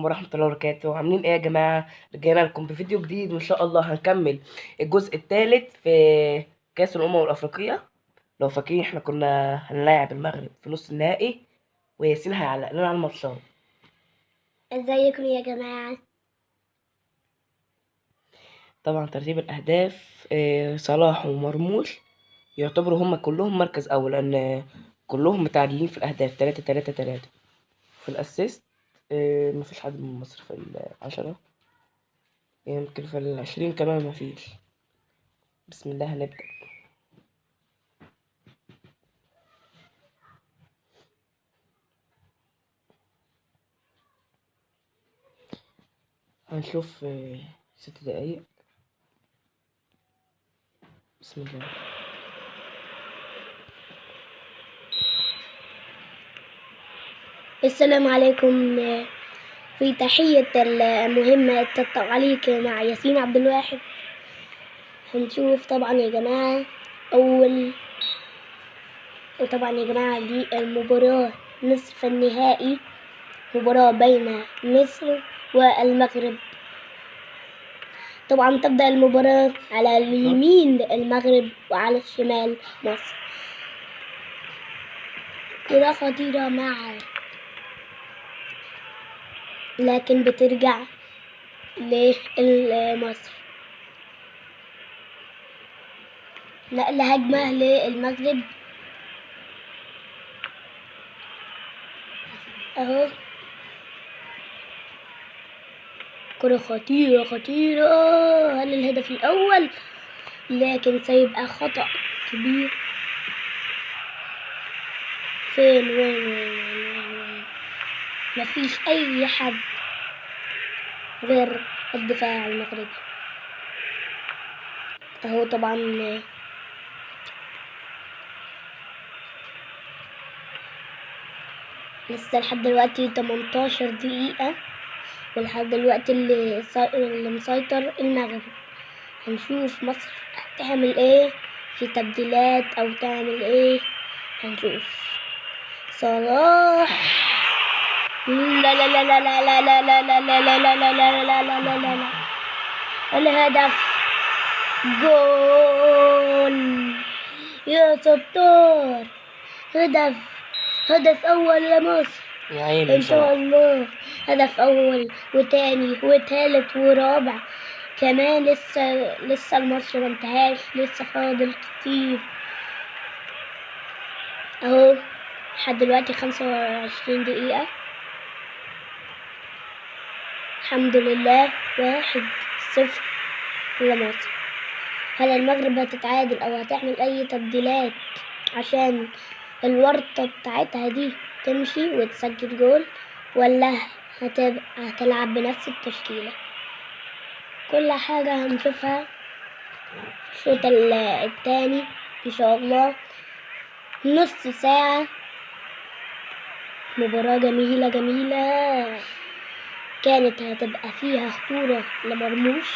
عليكم ورحمة الله وبركاته. عاملين ايه يا جماعة؟ رجعنا لكم بفيديو جديد، وان شاء الله هنكمل الجزء الثالث في كأس الأمم الأفريقية. لو فاكرين احنا كنا هنلاعب المغرب في نص النهائي، وياسين هيعلق لنا على الماتشات. ازيكم يا جماعة؟ طبعا ترتيب الأهداف، صلاح ومرموش يعتبروا هما كلهم مركز أول، لأن كلهم متعادلين في الأهداف 3-3-3. في الأسيست، مفيش حد من مصر في ال10، يمكن في ال20 كمان مفيش. بسم الله هنبدأ. هنشوف، 6 دقايق. بسم الله. السلام عليكم. في تحية المهمة التعليق مع ياسين عبد الواحد. هنشوف طبعا يا جماعة أول، وطبعا يا جماعة دي المباراة نصف النهائي، مباراة بين مصر والمغرب. طبعا تبدأ المباراة على اليمين المغرب وعلى الشمال مصر. كرة خطيرة مع، لكن بترجع لمصر. نقل هجمة للمغرب اهو. كرة خطيرة خطيرة. هل الهدف الأول؟ لكن سيبقى خطأ كبير. فين وين وين وين وين؟ مفيش أي حد غير الدفاع المغربي اهو. طبعا لسه لحد دلوقتي 18 دقيقة، ولحد دلوقتي اللي مسيطر المغرب. هنشوف مصر هتعمل ايه في تبديلات او تعمل ايه، هنشوف. صلاح، لا لا لا لا لا لا لا لا لا لا لا لا لا لا لا لا لا لا. الهدف جول يا ستار. هدف اول لمصر يا عيني ان شاء الله. هدف اول وتاني وتالت ورابع كمان. لسه الماتش ما انتهاش، لسه فاضل كتير اهو. لحد دلوقتي 25 دقيقة. الحمد لله 1-0 لمصر. هل المغرب هتتعادل او هتعمل اي تبديلات عشان الورطة بتاعتها دي تمشي وتسجل جول، ولا هتلعب بنفس التشكيلة؟ كل حاجة هنشوفها في الشوط التاني ان شاء الله. نص ساعة، مباراة جميلة جميلة، كانت هتبقى فيها خطورة لمرموش.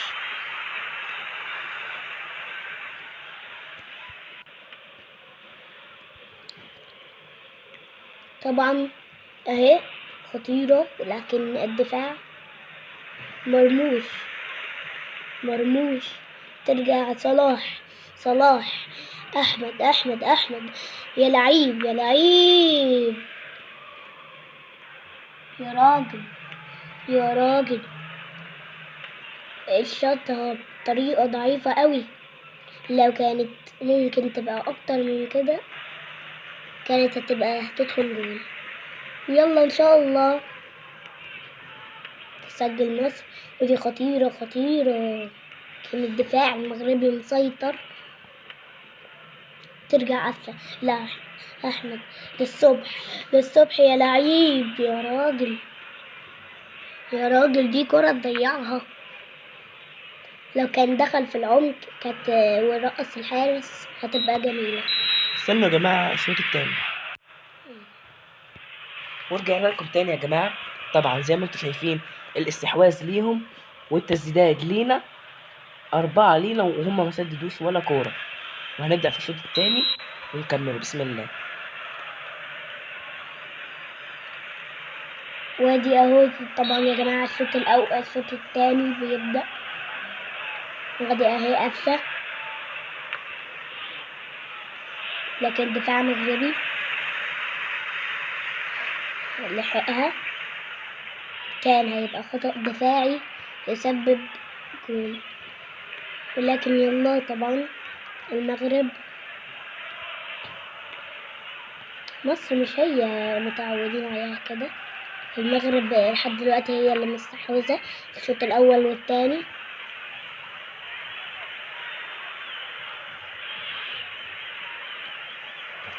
طبعا اهي خطيرة، ولكن الدفاع مرموش. ترجع صلاح، احمد احمد احمد، يا لعيب يا لعيب، يا راجل يا راجل. الشوطة بطريقة ضعيفة قوي، لو كانت ممكن تبقى اكتر من كده كانت هتبقى هتدخل جول. يلا ان شاء الله تسجل مصر. ودي خطيرة خطيرة، كان الدفاع المغربي مسيطر. ترجع قفشة، لا احمد للصبح يا لعيب يا راجل يا راجل. دي كرة تضيعها، لو كان دخل في العمق كانت ورقص الحارس هتبقى جميلة. استنوا يا جماعة الشوط التاني، ورجعنا لكم تاني يا جماعة. طبعا زي ما انتم شايفين الاستحواذ ليهم والتسديدات لينا، 4 لينا وهم ما سددوش ولا كورة. وهنبدأ في الشوط التاني ونكمل بسم الله. وادي اهو طبعا يا جماعة الشوط الاول، الشوط الثاني بيبدأ. وادي اهي قفشة، لكن دفاع مغربي لحقها، كان هيبقى خطأ دفاعي يسبب جول، ولكن يلا طبعا المغرب، مصر مش هي متعودين عليها كده. المغرب لحد دلوقتي هي اللي مستحوذة الشوط الأول والثاني.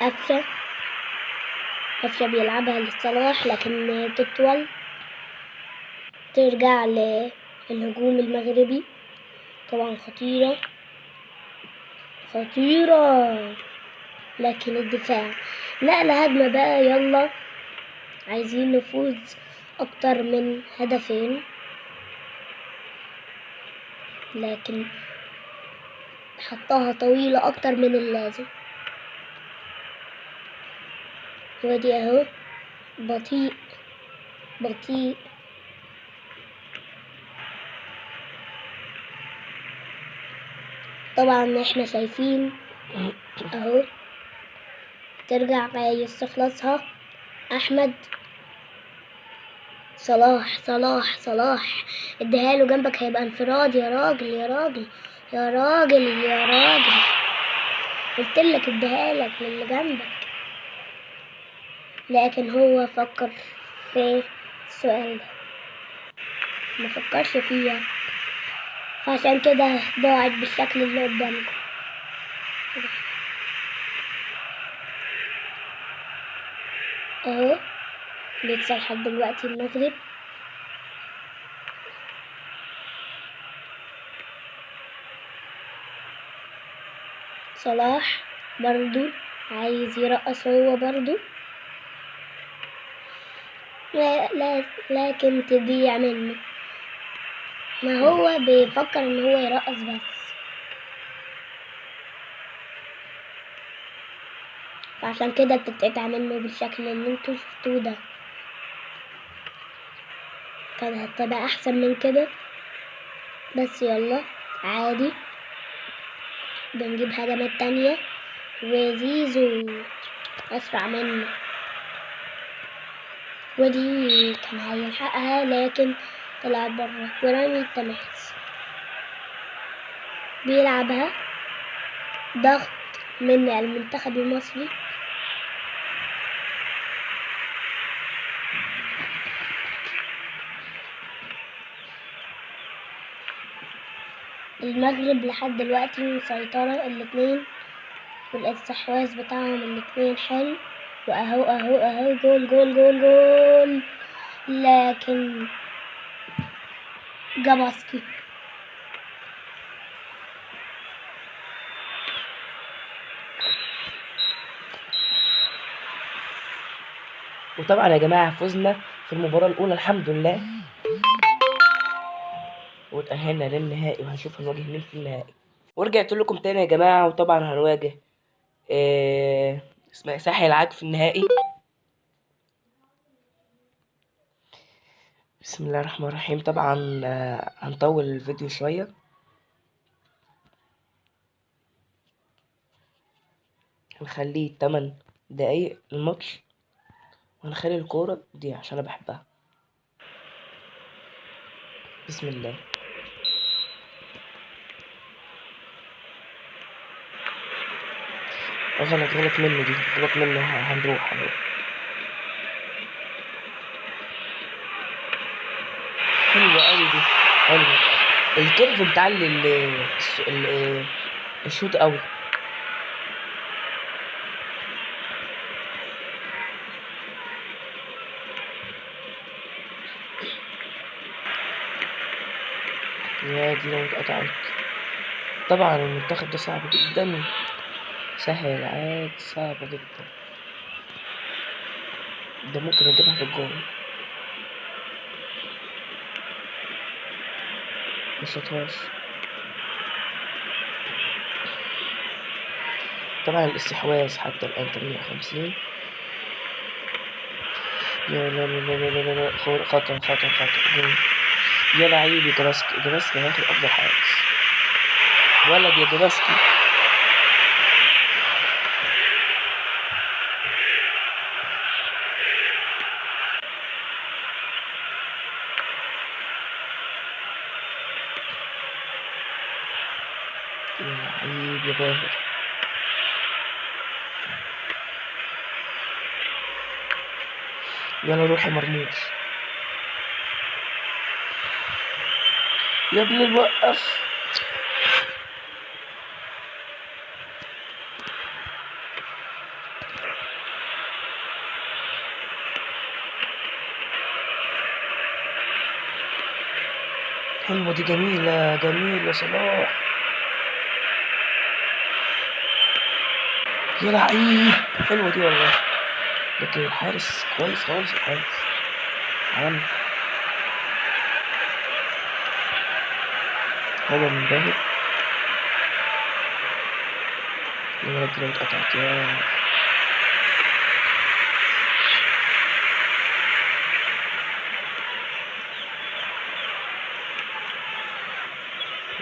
قفشة، قفشة بيلعبها لصلاح لكن تطول، ترجع للهجوم المغربي. طبعا خطيرة خطيرة، لكن الدفاع نقلة هجمة بقى. يلا عايزين نفوز أكتر من هدفين، لكن حطها طويلة أكتر من اللازم. وادي أهو بطيء بطيء. طبعا احنا شايفين اهو ترجع يستخلصها احمد صلاح، صلاح صلاح اديها له جنبك، هيبقى انفراد. يا راجل يا راجل يا راجل يا راجل، قلت لك اديها لك للي جنبك، لكن هو فكر في السؤال ده ما فكرش فيها، فعشان كده ضاعت بالشكل اللي قدامكم. اهو لسه لحد دلوقتي المغرب. صلاح برضو عايز يرقص هو برضو، لا لا، لكن تضيع منه، ما هو بيفكر ان هو يرقص بس، فعشان كده بتتقطع منه بالشكل اللي انتوا شفتوه ده. كان هتبقى احسن من كده، بس يلا عادي، بنجيب هجمات تانية. وزيزو اسرع منه، ودي كان هيلحقها لكن طلعت بره. ورامي التماس بيلعبها، ضغط من المنتخب المصري. المغرب لحد دلوقتي مسيطرة الاتنين، والاستحواذ بتاعهم الاتنين حلو. واهو اهو اهو جول جول جول جول، لكن جاباسكي. وطبعا يا جماعة فزنا في المباراة الأولى الحمد لله، وتأهلنا للنهائي، وهنشوف هنواجه مين في النهائي. ورجعت لكم تاني يا جماعة، وطبعا هنواجه اسمها ساحل العاج في النهائي. بسم الله الرحمن الرحيم. طبعا هنطول الفيديو شوية. هنخليه 8 دقايق الماتش، وهنخلي الكورة دي عشان أنا بحبها. بسم الله. غلط غلط منه دي، غلط منه. هنروح. حلوة أوي دي، حلوة. ال curve بتعلي الشوط أوي. يا دي لو اتقطعت. طبعا المنتخب ده صعب جدا، سهل العاد صعب جدا، ده ممكن يجيبها في الجون. مشطهاش. طبعا الاستحواذ حتى الآن 58. يا لا لا لا لا لا لا، خطر خطر خطر. جول. يا لعيبي جراسكي، جراسكي هياخد افضل حارس. ولد يا جراسكي. يا لعيب يا باهر. يلا روح يا مرموش. يا ابن الوقف. حلوة دي، جميلة جميلة صلاح. يا لعيب حلوة دي والله. لكن الحارس كويس خالص، الحارس عام. حلوة من باهر. يا ولد لو اتقطعت يا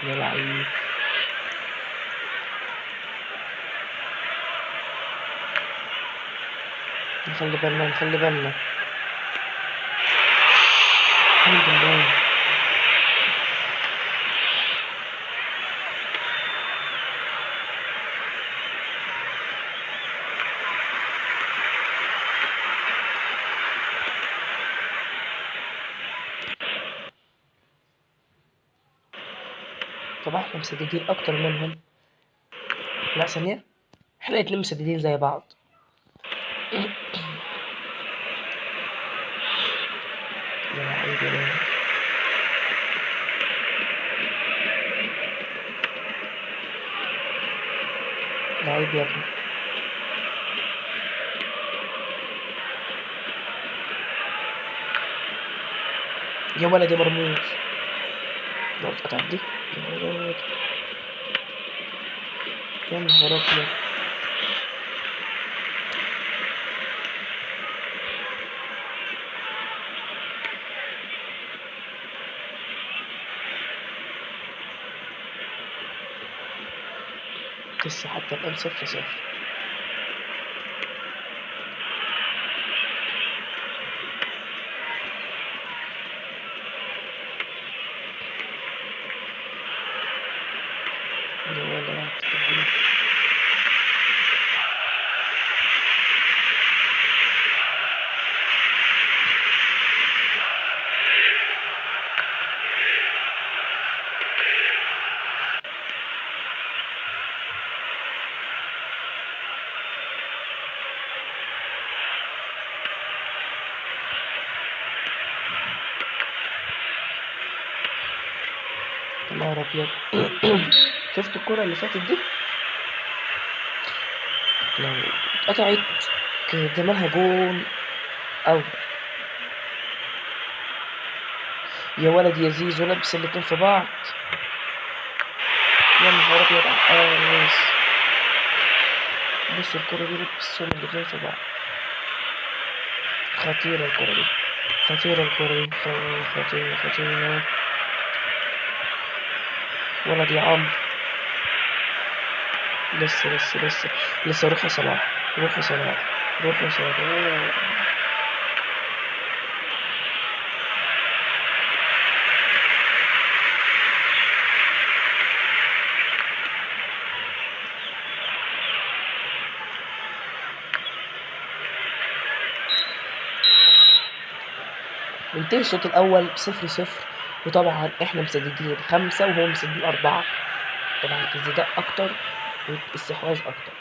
يا لعيب. نخلي بالنا نخلي بالنا. الحمد لله. طبعا احنا مسددين اكتر منهم. لا ثانية، احنا الاتنين مسددين زي بعض. يا لعيب يا لعيب. لعيب يا ابني. يا ولد يا مرموش. لو اتقطعت دي يا ولد. يا نهار ابيض. لسه حتى الآن 0-0. يا ولد. يا نهار ابيض. شفت الكرة اللي فاتت دي؟ لو اتقطعت كان زمانها جون. او يا ولد يا زيزو، لبس الاتنين في بعض. يا نهار ابيض على الحارس. بص الكرة دي لبسهم الاتنين في بعض. خطيرة الكرة دي، خطيرة الكرة دي، خطيرة خطيرة. ولد يا عمرو. لسه لسه لسه لسه. روح يا صلاح، روح يا صلاح، روح يا صلاح. انتهى الشوط الاول 0-0، وطبعا احنا مسددين 5 وهم مسددين 4. طبعا التسديدات اكتر والاستحواذ اكتر.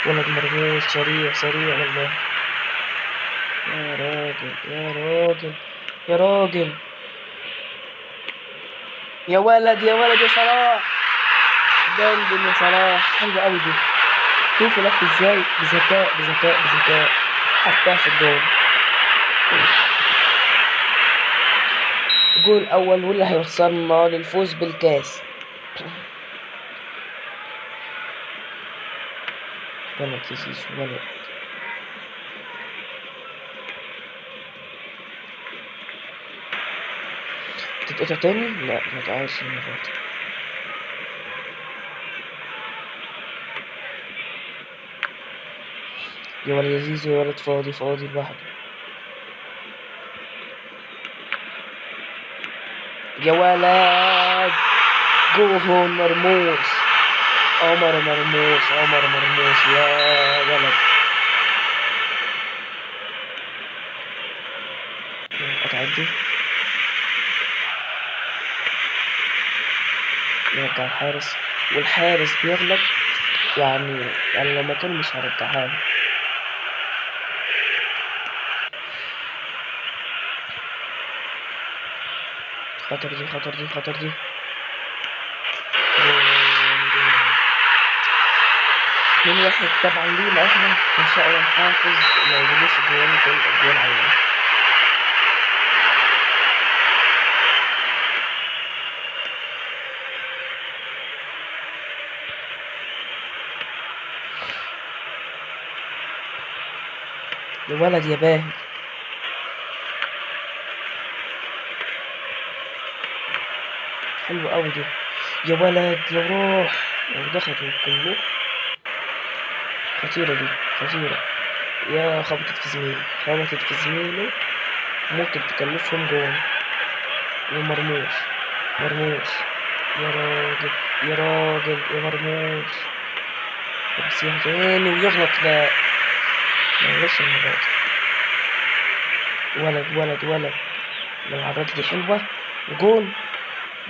ولد مرموش سريع سريع والله. يا راجل يا راجل يا راجل. يا ولد يا ولد يا صلاح. دندن يا صلاح. حلوة قوي دي. شوفوا لف ازاي، بذكاء بذكاء بذكاء. حطها في الجول. جول اول واللي هيوصلنا للفوز بالكاس. ولد يا زيزو ولد. تتقطع تاني؟ لا ما تقعش المرة دي. يا ولد يا زيزو، يا ولد فاضي فاضي لوحده. يا ولد جوهون مرموش، عمر مرموش، عمر مرموش يا ولد. قطعت دي. نرجع الحارس، والحارس بيغلط يعني لو ما كان مش هرجعها له. خطر دي، خطر دي، خطر دي. 2-1 طبعا لينا احنا، ان شاء الله نحافظ ما يجيبوش جوان كل الاجوان علينا. يا ولد يا باهي، حلو قوي دي يا ولد. لو روح لو دخلت كله خطيرة دي، خطيرة. يا خبطت في زميله، خبطت في زميله، ممكن تكلفهم جون. ومرموش، مرموش يا راجل، يا راجل يا مرموش. بس تاني ويغلط. لا ما يغلطش المرة دي. ولد ولد ولد، لو عرضت دي حلوة وجون.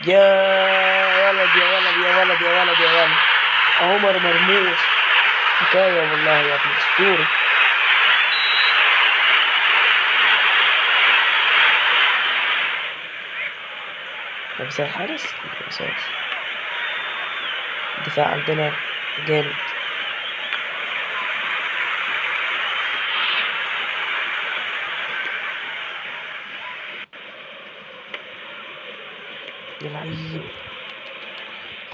يا ولد يا ولد يا ولد يا ولد يا ولد، عمر مرموش حكاية والله يا ابن اسطوري. لابسها الحارس؟ ملبسهاش. الدفاع عندنا جامد. يا لعيب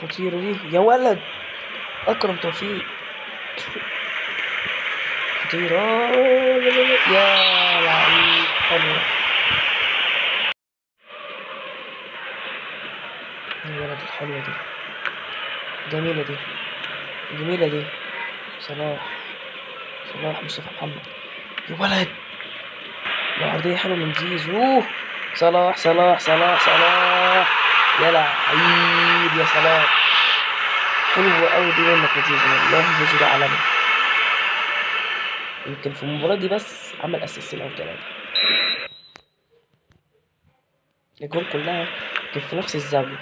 خطيرة دي يا ولد. أكرم توفيق خطيرة يا لعيب، حلوة يا ولد، الحلوة دي، جميلة دي، جميلة دي. صلاح، صلاح مصطفى محمد يا ولد. العرضية حلوة من زيزو. صلاح صلاح صلاح صلاح يا لعيب يا صلاح، حلوة أوي دي منك يا زيزو والله. زيزو ده عالمي، يمكن في المباراة دي بس عمل أسيستين أو 3. الجول كلها كان في نفس الزاوية.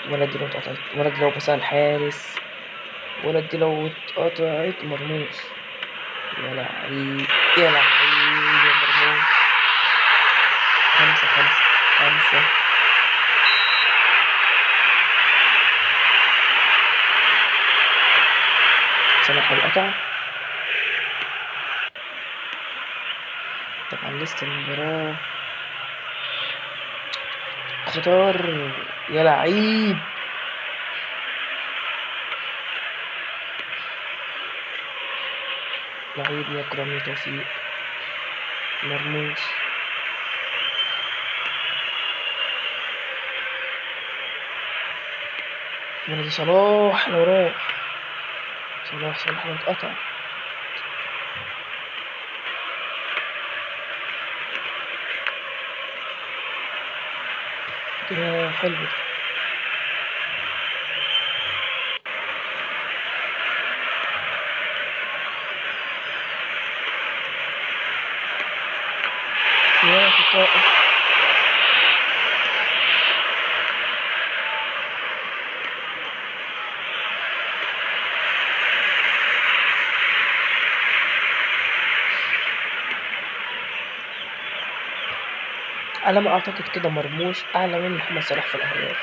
ولد دي لو اتقطعت، ولد لو بصها الحارس، ولد دي لو اتقطعت مرموش. يا لعيب يا لعيب يا مرموش. 5 5 5. صلاح القطع. طبعا لسه المباراة خطر يا لعيب. لعيب يا اكرم يا توفيق. مرموش ولد صلاح لو راح، صلاح صلاح لو اتقطع. يا حلو ده. يا خطأ. على ما اعتقد كده مرموش اعلى من محمد صلاح في الاهداف.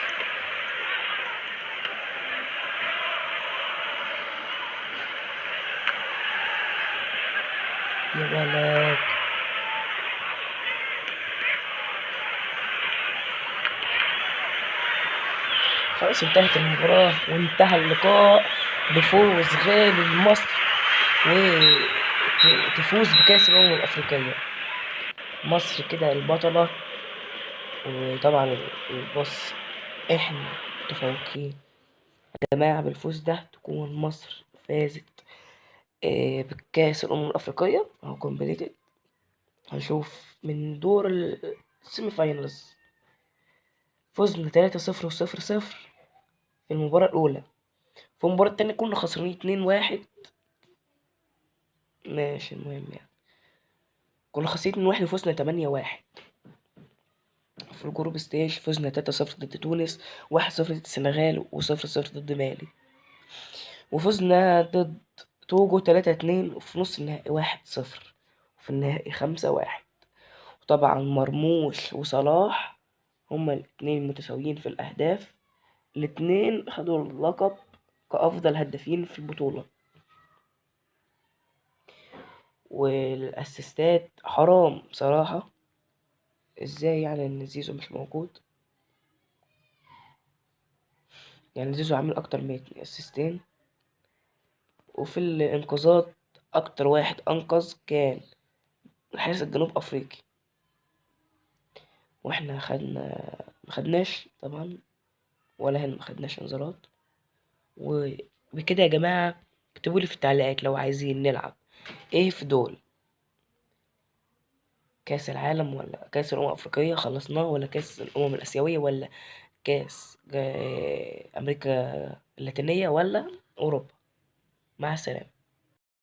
يا ولد خلاص انتهت المباراة وانتهى اللقاء. بفوز غالي لمصر وتفوز بكأس الأمم الأفريقية. مصر كده البطلة. وطبعا بص احنا متفوقين يا جماعة، بالفوز ده تكون مصر فازت بكأس الأمم الأفريقية أو completed. هنشوف من دور ال semi finals فزنا 3-0 و0-0 في المباراة الأولى. في المباراة التانية كنا خسرانين 2-1، ماشي. المهم كنا خسرانين 2-1 وفزنا 8-1. في ال group stage فزنا 3-0 ضد تونس، 1-0 ضد السنغال، و0-0 ضد مالي، وفزنا ضد توجو 3-2، وفي نص النهائي 1-0، وفي النهائي 5-1. وطبعا مرموش وصلاح هما الاتنين متساويين في الأهداف، الاتنين خدوا اللقب كأفضل هدافين في البطولة. والأسيستات حرام بصراحة، ازاي ان زيزو مش موجود؟ زيزو عامل اكتر من اسيستين. وفي الانقاذات اكتر واحد انقذ كان الحارس الجنوب افريقي، واحنا ما خدناش طبعا ولا هنا ما خدناش انذارات. وبكده يا جماعة اكتبوا لي في التعليقات لو عايزين نلعب ايه في دول، كاس العالم ولا كاس الامم الافريقية خلصناه، ولا كاس الامم الاسيوية، ولا كاس امريكا اللاتينية، ولا اوروبا. مع السلامة.